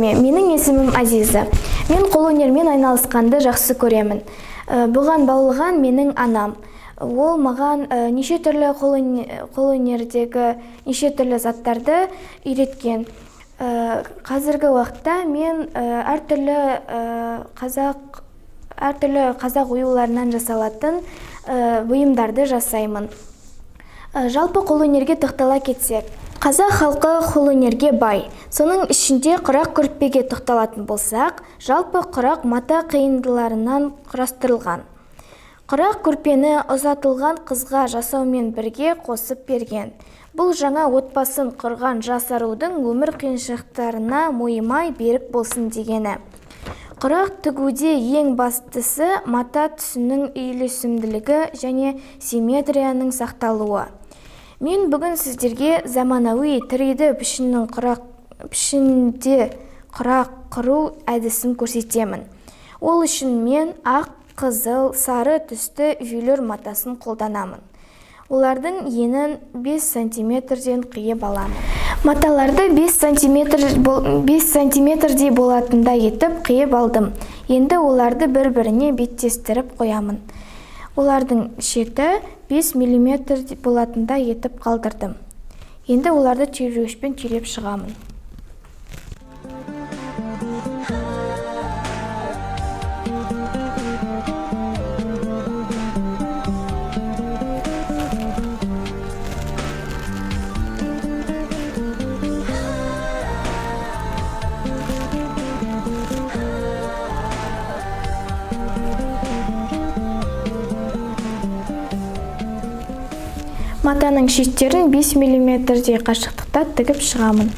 Сәлеметсіздер ме? Менің есімім Азиза. Мен қолөнермен айналысқанды жақсы көремін. Бұған баулыған менің анам. Ол маған неше түрлі қолөнердегі неше түрлі заттарды үйреткен. Қазіргі уақытта мен әртүрлі қазақ оюларынан жасалатын бұйымдарды жасаймын. Жалпы қолөнерге тоқтала кетсек, қазақ халқы қолөнерге бай. Соның ішінде құрақ көрпеге тоқталатын болсақ, жалпы құрақ мата қиындыларынан құрастырылған. Құрақ көрпені ұзатылған қызға жасаумен бірге қосып берген. Бұл жаңа отбасын құрған жас арудың өмір қиыншылықтарына мойымай, берік болсын дегені. Құрақ тігуде ең бастысы мата түсінің үйлесімділігі және симметрияның сақталуы. Мен бүгін сіздерге заманауи 3D пішіннің құрақ пішінде құрақ құру әдісін көрсетемін. Ол үшін мен ақ, қызыл, сары түсті велюр матасын қолданамын. Олардың енін 5 сантиметрден қиып аламын. Маталарды 5 сантиметрдей болатындай етіп қиып алдым. Енді оларды бір-біріне беттестіріп қоямын. Олардың шеті 5 миллиметр болатындай етіп қалдырдым. Енді оларды түйрегішпен түйреп шығамын. Матаның шеттерін 5 миллиметрдей қашықтықта тігіп шығамын.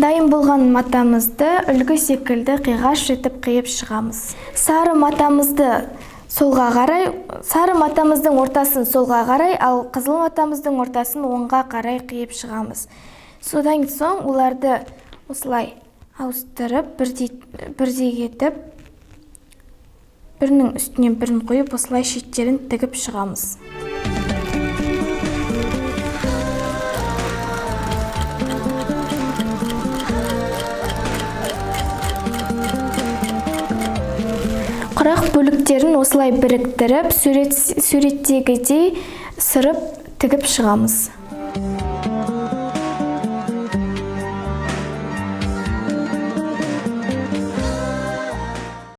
Дайын болған матамызды үлгі секілді қиғаш етіп қиып шығамыз. Сары матамыздың ортасын солға қарай, ал қызыл матамыздың ортасын оңға қарай қиып шығамыз. Содан соң оларды осылай ауыстырып, бірдей етіп, бірінің үстіне бірін қойып, осылай шеттерін тігіп шығамыз. Құрақ бөліктерін осылай біріктіріп, суреттегідей сырып тігіп шығамыз.